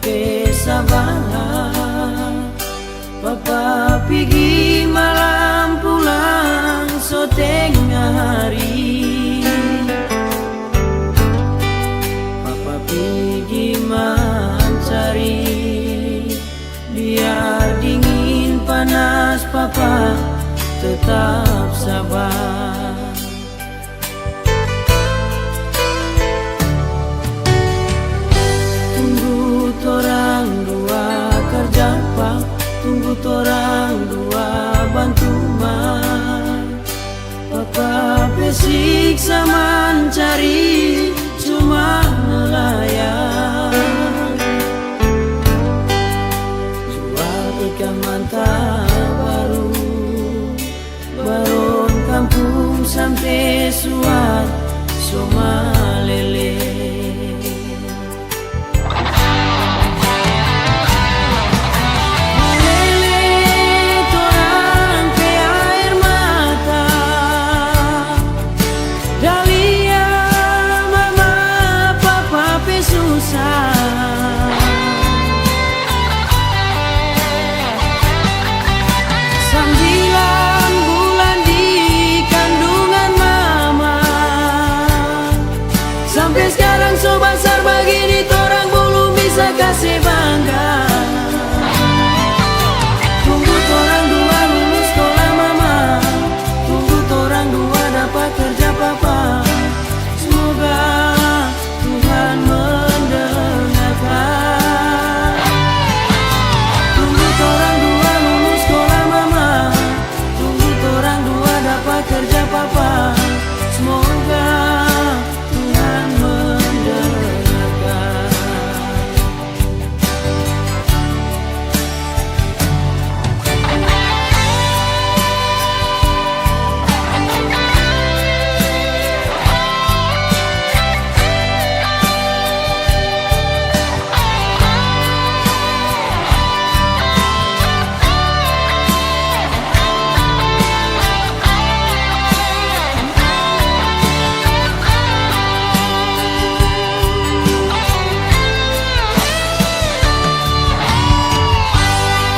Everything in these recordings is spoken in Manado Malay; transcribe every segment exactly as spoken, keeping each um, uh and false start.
pe sabala. Papa pigi malam pulang so tenga hari. Papa pigi mancari, biar dingin panas papa tetap sabar. Tunggu torang dua karja pa, tunggu torang dua bantu ma. Papa pe siksa mancari cuma nelayan, jual ikan manta baru. Baron kampung sampe suat so malele. Malele torang pe aer mata. Dalia mama papa pe susah. Sambilan bulan di kandungan mama. Sampe skarang so basar bagini, torang bolom bisa kase bangga. Tunggu torang dua lulus skola mama. Tunggu torang dua dapa kerja papa. Semoga Tuhan mendengarkan. Tunggu torang dua lulus skola mama. Tunggu torang dua dapa kerja papa. Semoga Tuhan mendengarkan.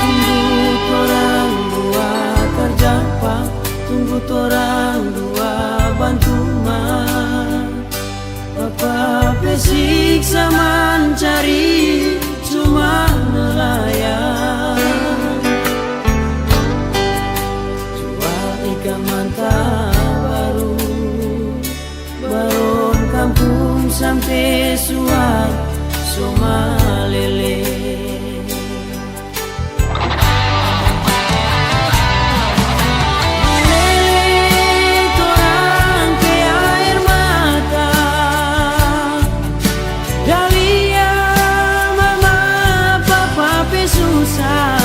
Tunggu torang dua karja pa, tunggu torang dua bantu ma. Papa pe siksa mancari cuma nelayan. Jual ikan manta baru. Baron kampung sampe suat so malele. Malele torang pe aer mata. Dalia mama papa pe susah.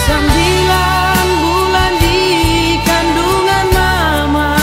Sambilan bulan di kandungan mama.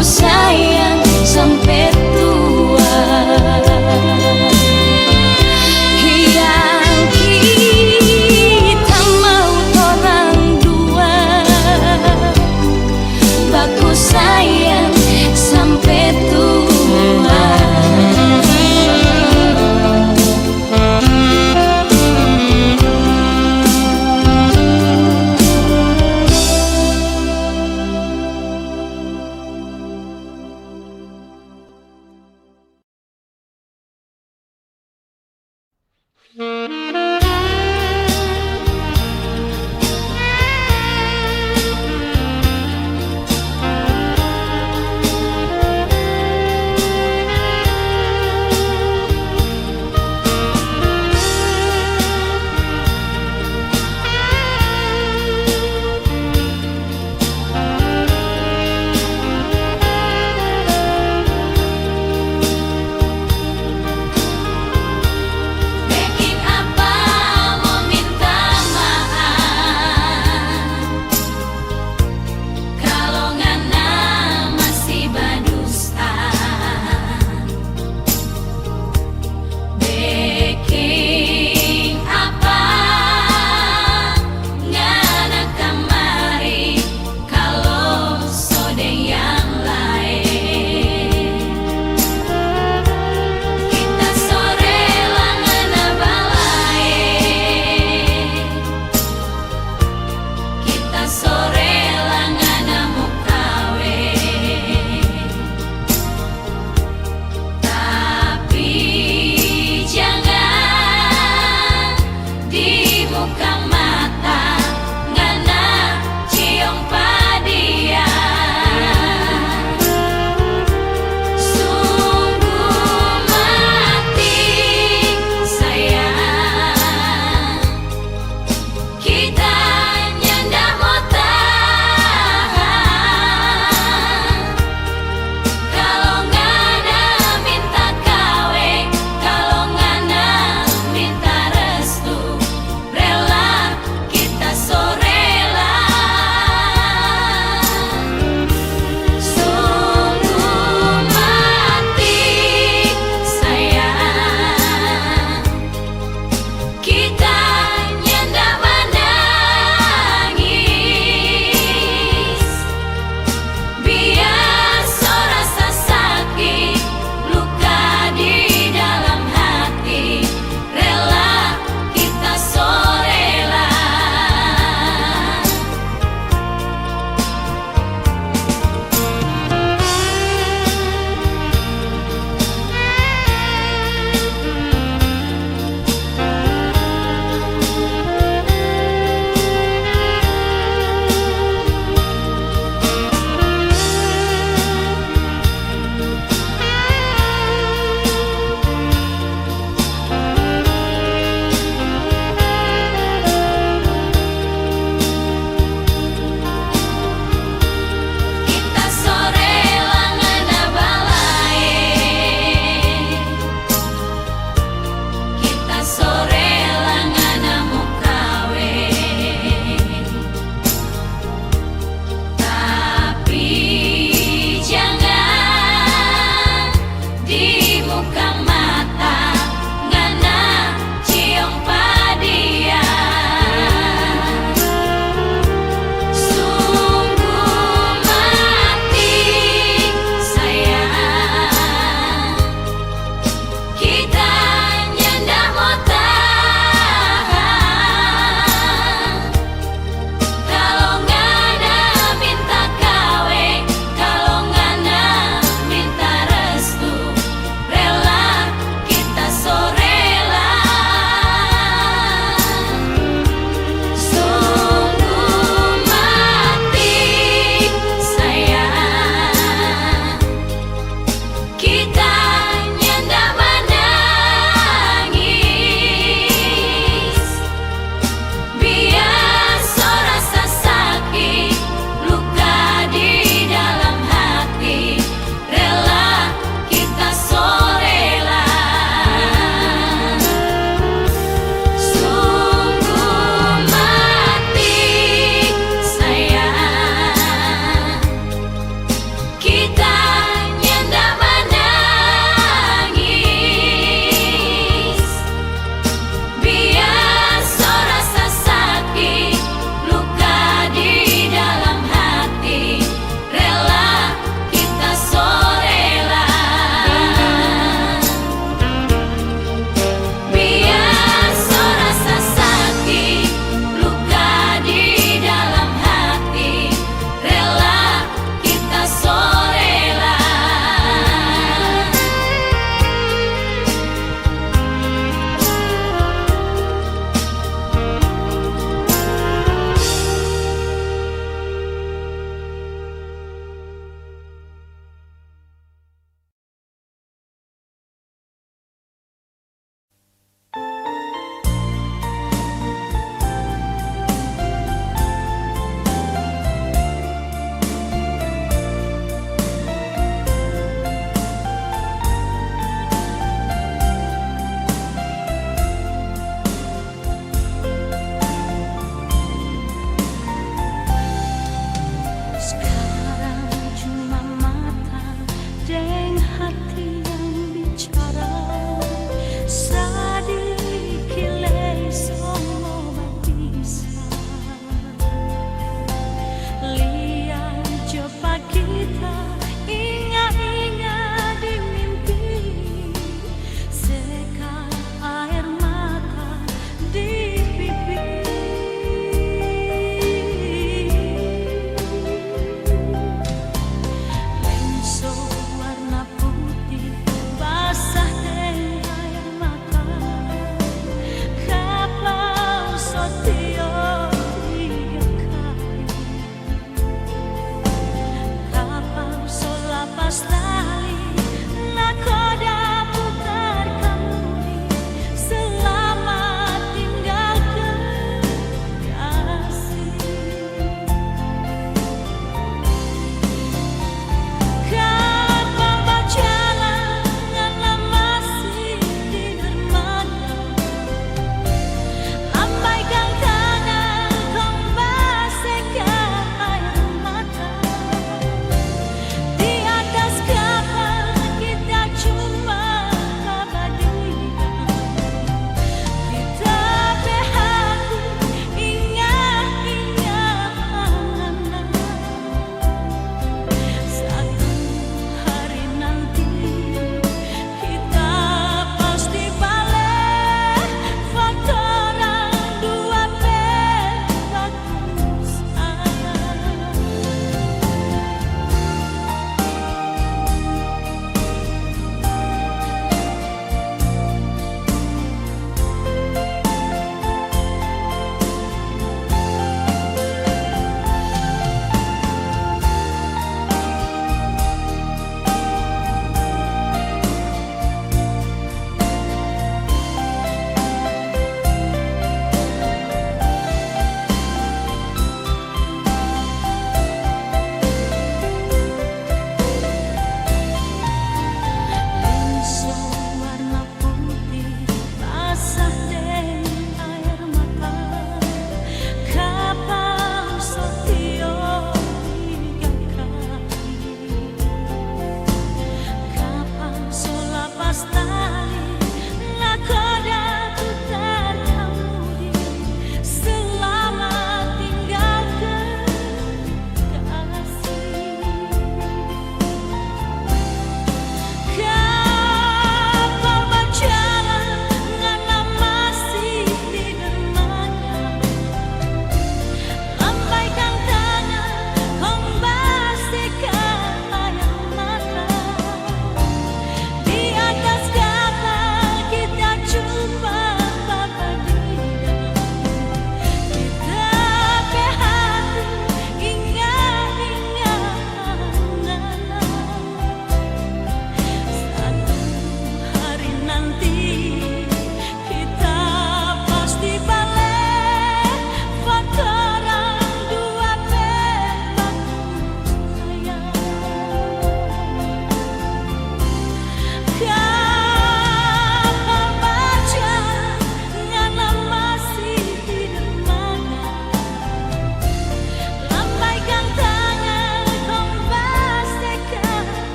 Sayang sampe tua. Yang kita mau torang dua, baku sayang sampe tua.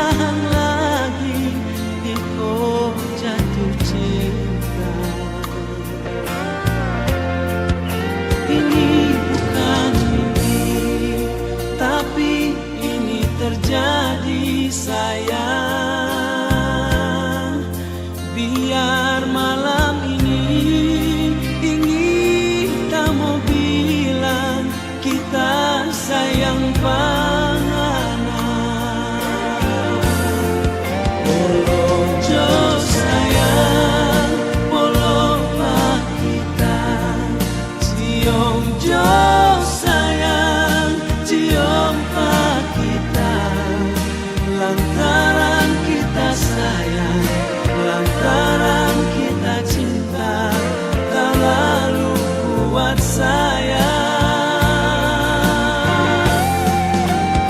tahan lagi, iko jatuh cinta. Ini bukan mimpi, tapi ini terjadi, sayang. Biar malam ini ingin ta mo bilang kita sayang pa ngana. Polo jo sayang, polo pa kita. Ciong jo sayang, ciong pa kita. Lantaran kita sayang, lantaran kita cinta, talalu kuat sayang.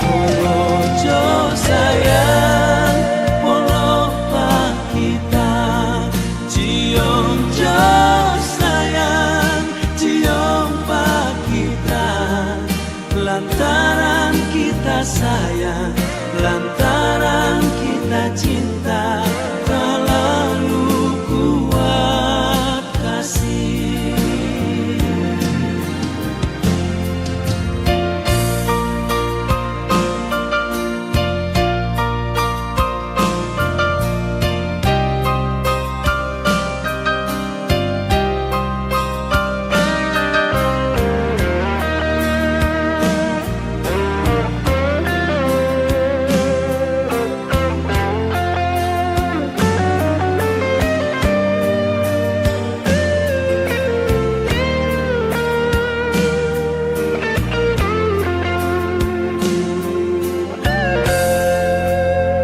Polo jo sayang, polo pa kita. Ciong jo sayang, ciong pa kita. Lantaran kita sayang, lantaran kita cinta, talalu kuat kasih.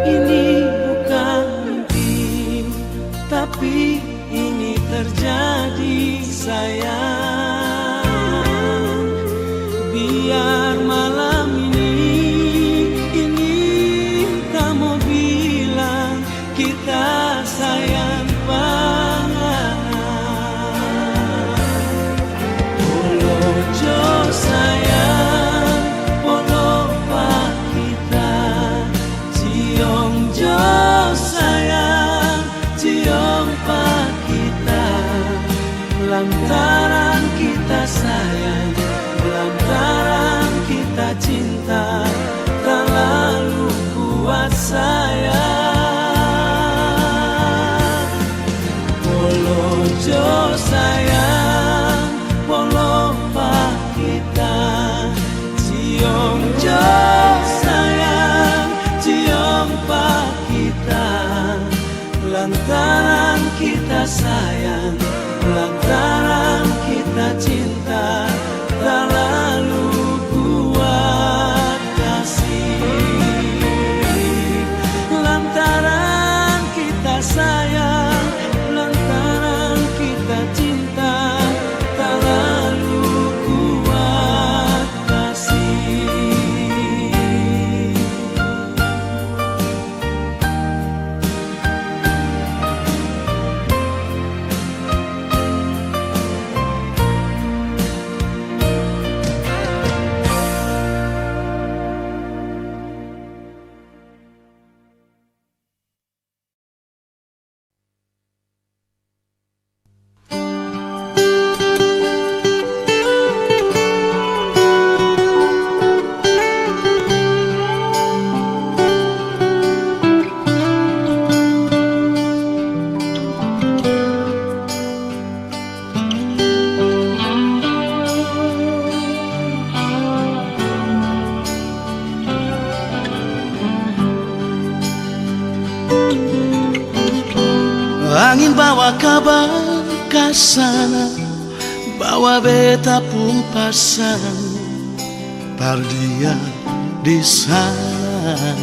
Ini bukan mimpi, tapi ini terjadi, sayang. Biar malam ini, ini ta mo bilang kita sayang pa ngana. Polo jo sayang, polo pa kita. Ciong jo sayang, ciong pa kita. Lantaran kita sayang, lantaran kita cinta, talalu kuat sayang. Polo jo sayang, polo pa kita. Ciong jo sayang, ciong pa kita. Lantaran kita sayang, lantaran kita cinta, talalu kuat kasih. Lantaran kita sayang, lantaran kita cinta, talalu kuat kasih. Angin bawa kabar ka sana, bawa beta pung pasan par dia di sana.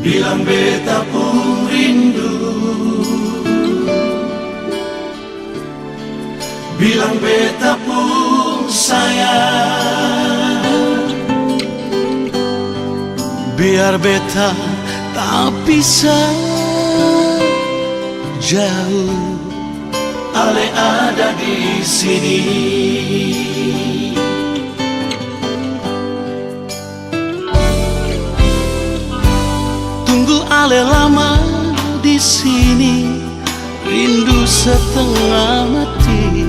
Bilang beta pung rindu, bilang beta pung sayang. Biar beta tapisah jauh, ale ada di sini. Ale lama di sini, rindu setengah mati,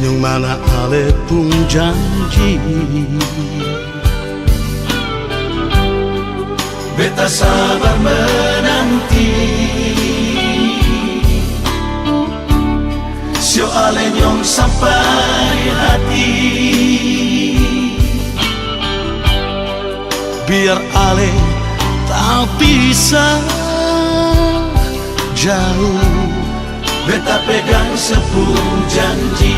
nyong mana ale pung janji. Beta sabar menanti, sio ale nyong sampai hati. Biar ale tapisah jauh, beta pegang sepung janji.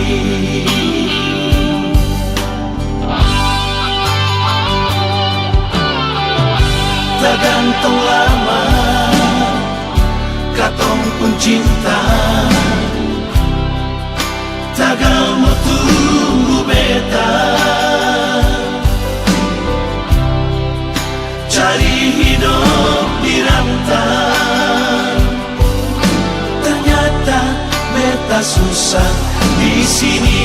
Tagantong lama katong pung cinta, tagal mo tunggu beta. Cari hidop di rantau, ternyata beta susah di sini.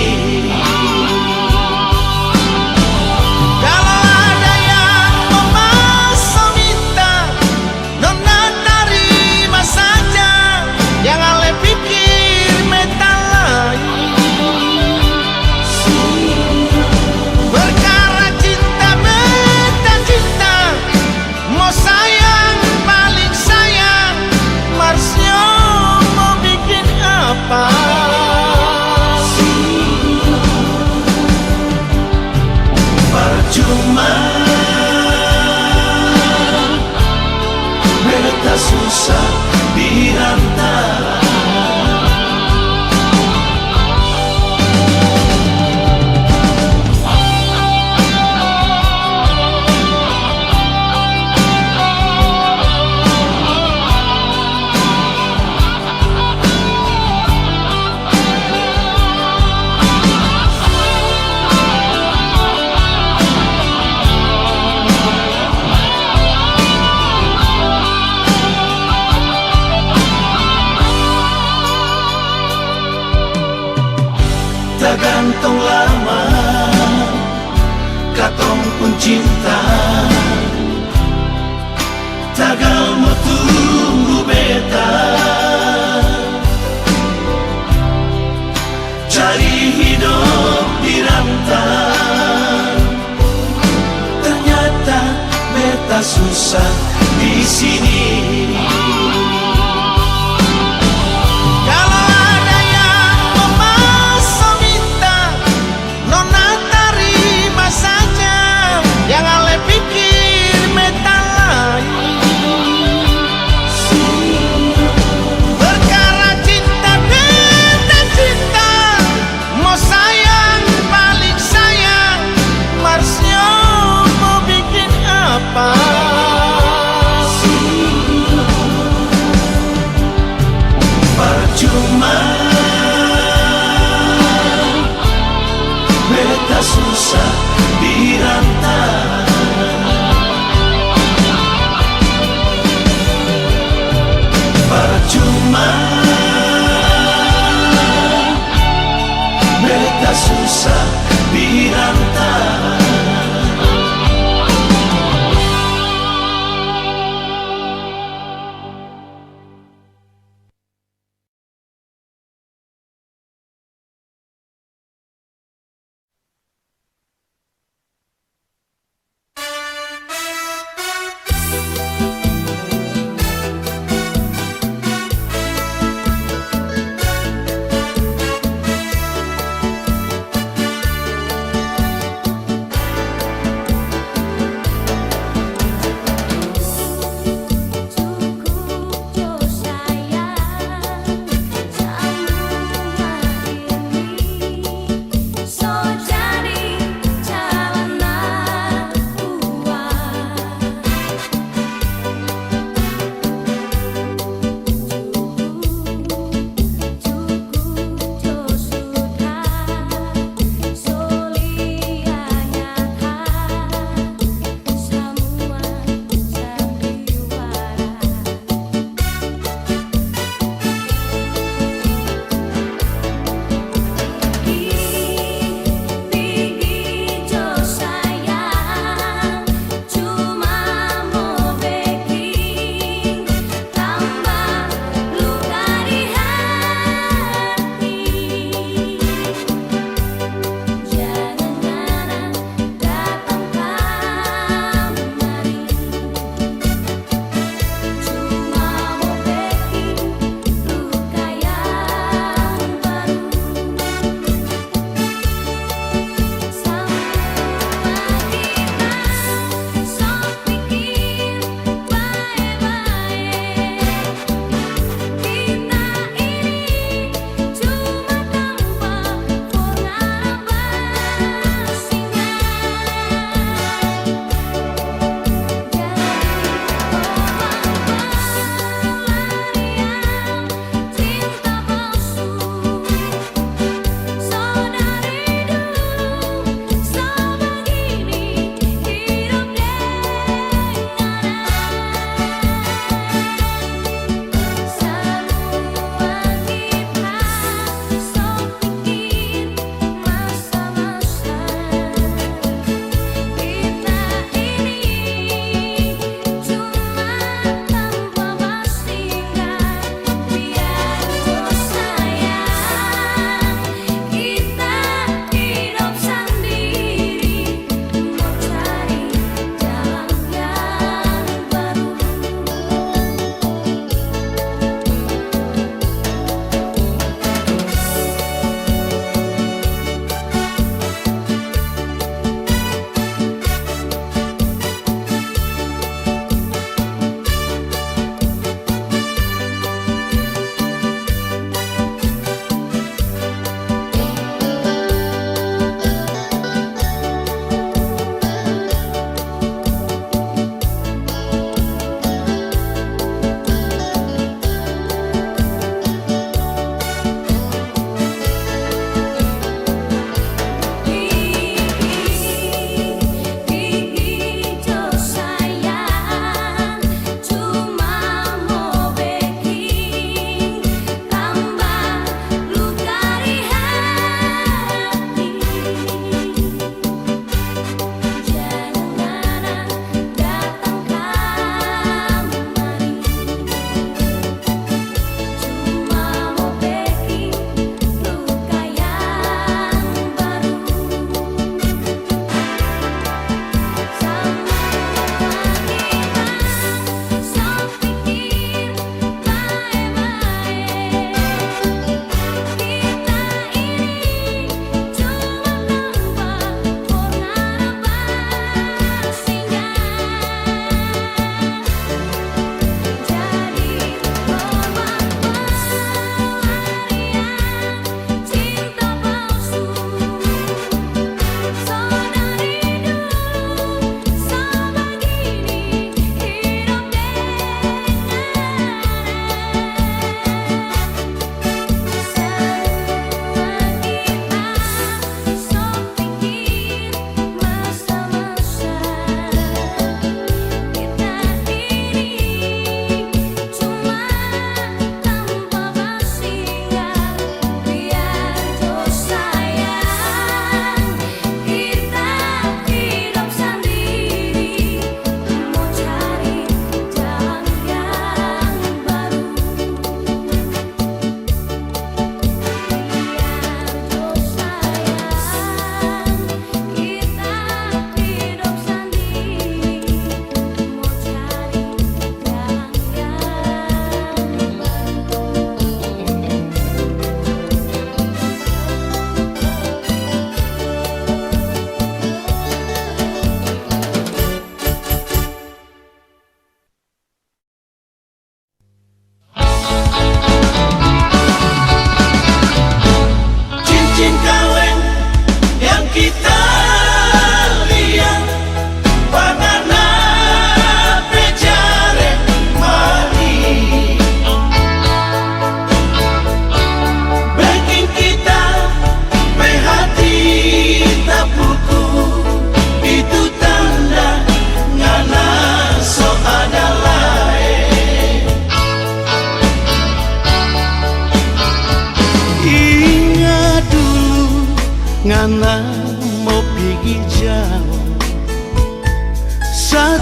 Kalo ada yang mo maso minta, nona tarima saja, jangan le pikir beta lai. Perkara cinta, beta cinta, mo sayang paling sayang, mar sio mo bikin apa? Percuma beta susah di rantau. Tagantong lama katong pung cinta, tagal mo tunggu beta. Cari hidop di rantau, ternyata beta susah di sini. Kalo ada yang mo maso minta, nona tarima saja, jangan le pikir beta lai. Perkara cinta, beta cinta, mo sayang paling sayang, mar sio mo bikin apa? Percuma beta susah di rantau. Percuma beta susah di rantau.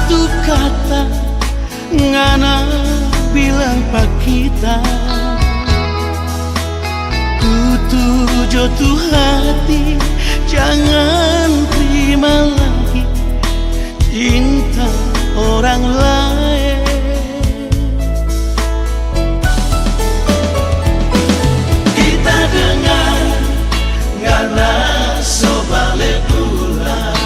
Tu kata ngana bilang pa kita, kutu jo tu hati, jangan trima lagi cinta orang lain. Kita dengar ngana so bale ulang.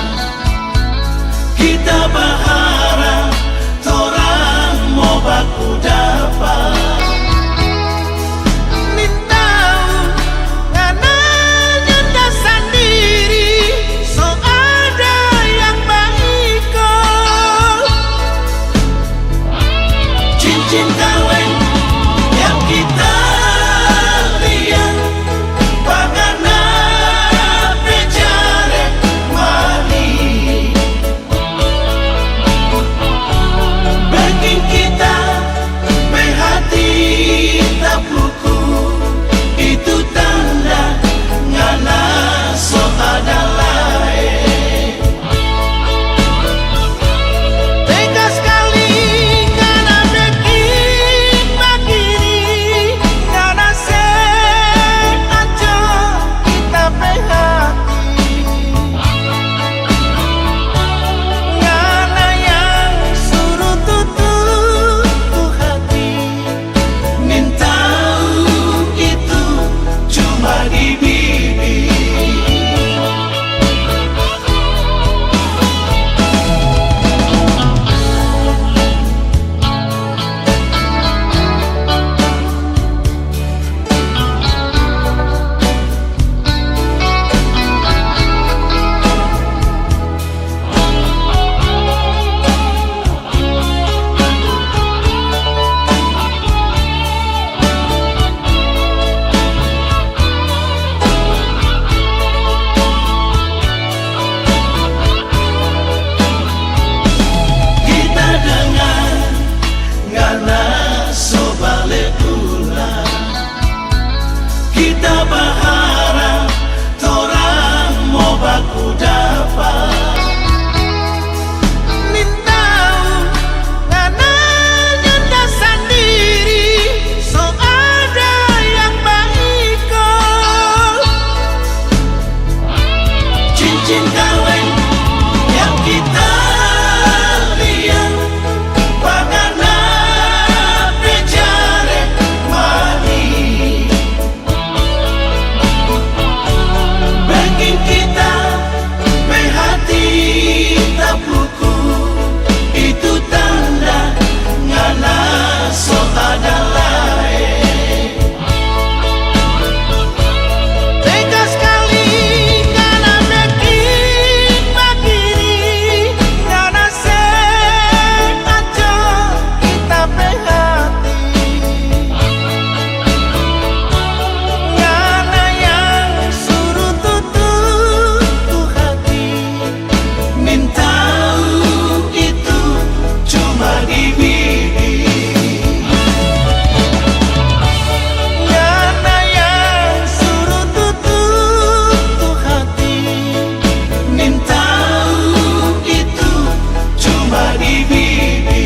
Kita baharap torang mo baku dapa. Nintau ngana nyanda sandiri, so ada yang baiko. Cincin kaweng yang kita lia, pa ngana pe jare manis. Beking kita pe hati tapuku, itu tanda ngana so ada lae. Tega skali ngana beking bagini, ngana se aco kita pe hati. Ngana yang suru tutu tu hati. Nintau itu cuma di bibi. Kita dengar ngana so bale ulang. Kita baharap torang mo baku dapa. Nintau ngana nyanda sandiri, so ada yang baiko. Cincin kaweng yang kita lia, pa ngana pe jare manis. Beking kita pe hati tapuku, itu tanda ngana so ada lae. Tega skali ngana beking bagini, ngana se aco kita pe hati. Ngana yang suru tutu tu hati. Nintau itu cuma di bibi. Ngana yang suru tutu tu hati. Nintau itu cuma di bibi.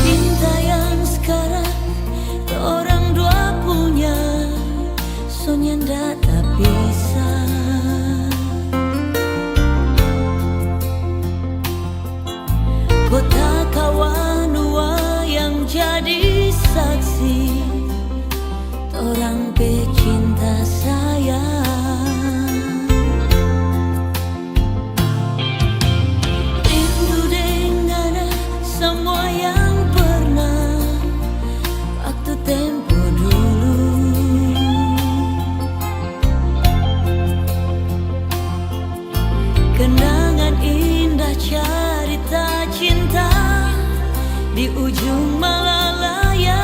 Cinta yang sekarang orang dua punya, so nyanda ta bisa. Kota kawanua yang jadi saksi torang pe cinta sayang. Rindu deng ngana samua yang pernah waktu tempo dulu. Kenangan indah carita cinta di ujung Malalaya.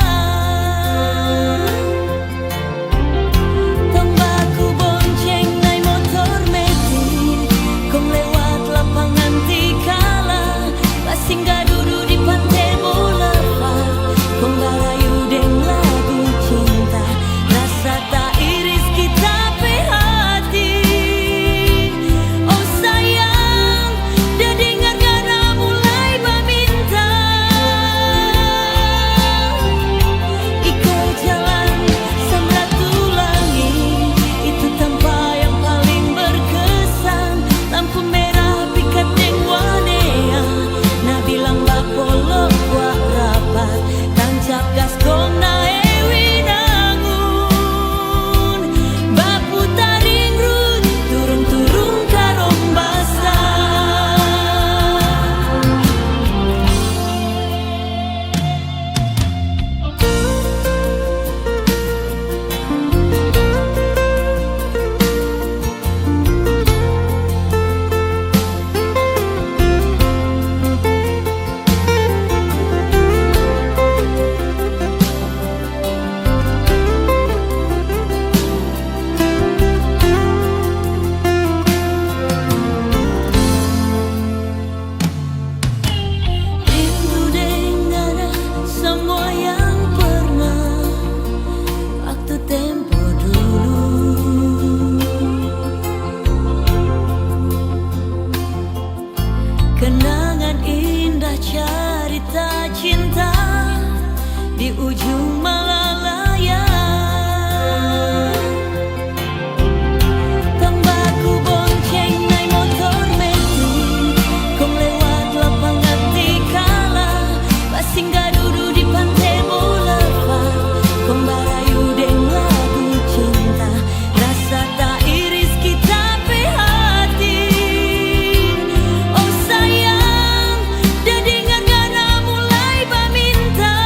Tong baku bonceng nai motor metik, kong lewat lapangan Tikala, basingga dudu di Pante Boulevard, kong barayu deng lagu cinta. Rasa ta iris kita pe hati. Oh sayang, da dengar ngana mulai baminta. Iko jalan Samratulangi, itu tampa yang paling berkesan. Lampu merah pikat deng wanea, na bilang bapolo kwa rapat. Tancap gas kong nae winangun, baputar ring rut, turung-turung karong basar. Rindu deng ngana samua yang pernah waktu tempo dulu. Kenangan indah carita cinta di ujung Malalaya. Tong baku bonceng nai motor metik, kong lewat lapangan Tikala, basingga dudu di Pante Boulevard, kong barayu deng lagu cinta. Rasa ta iris kita pe hati. Oh sayang, da dengar ngana mulai baminta.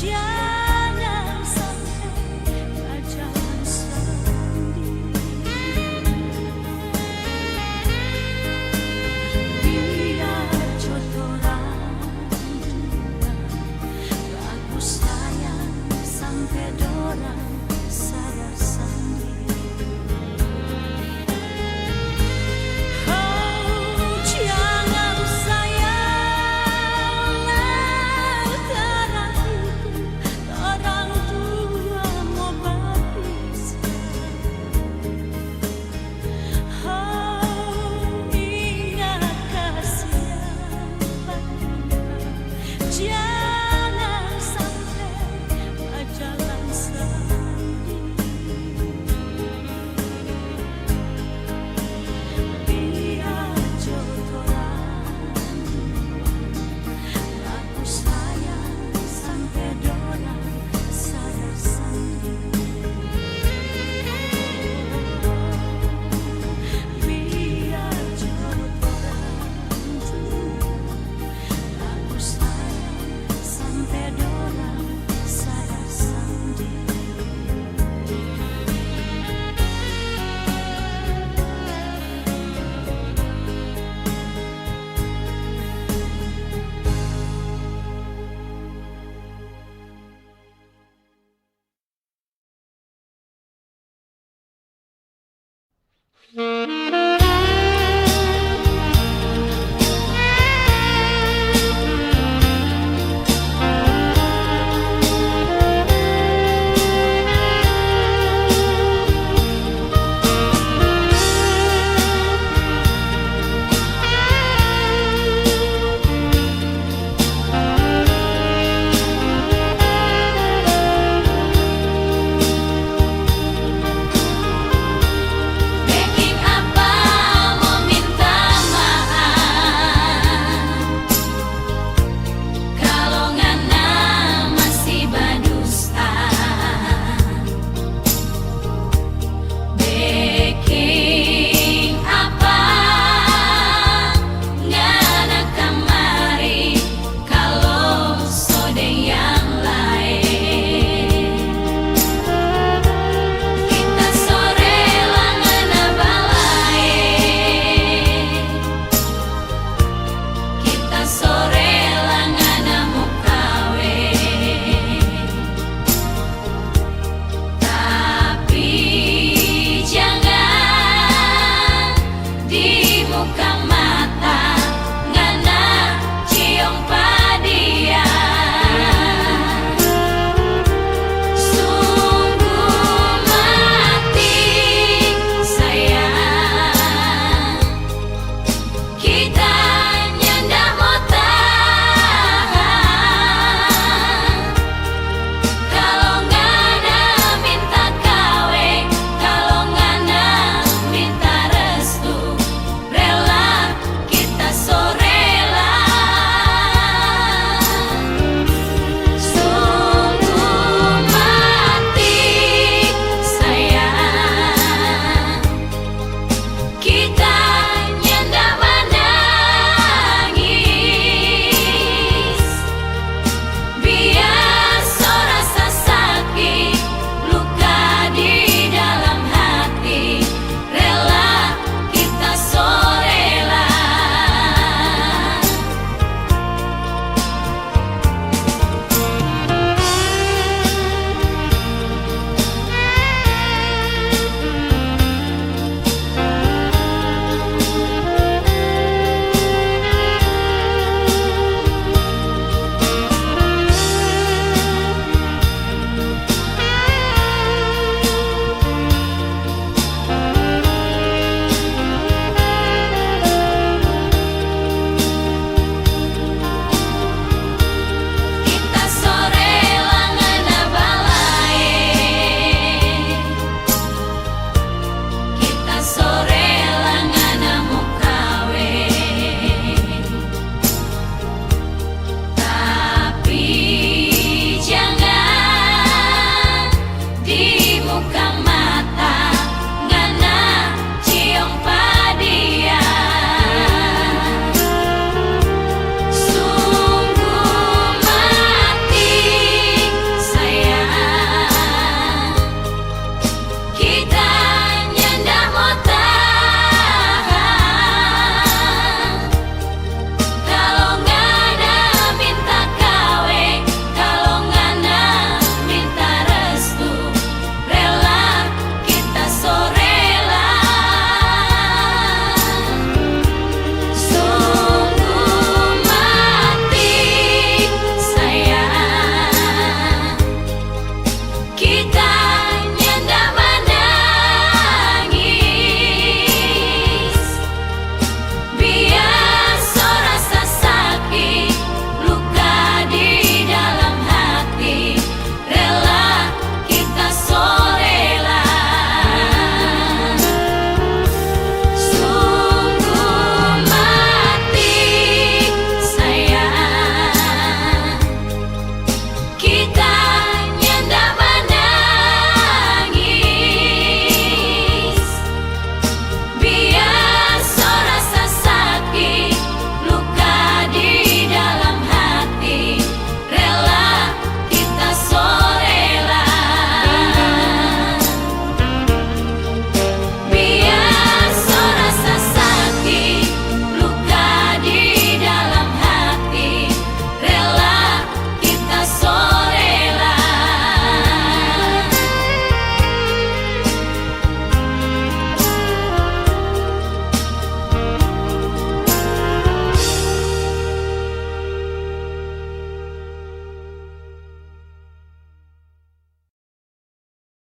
Jangan sampe bajalan sendiri. Biar jo torang dua bagus sayang sampe dorang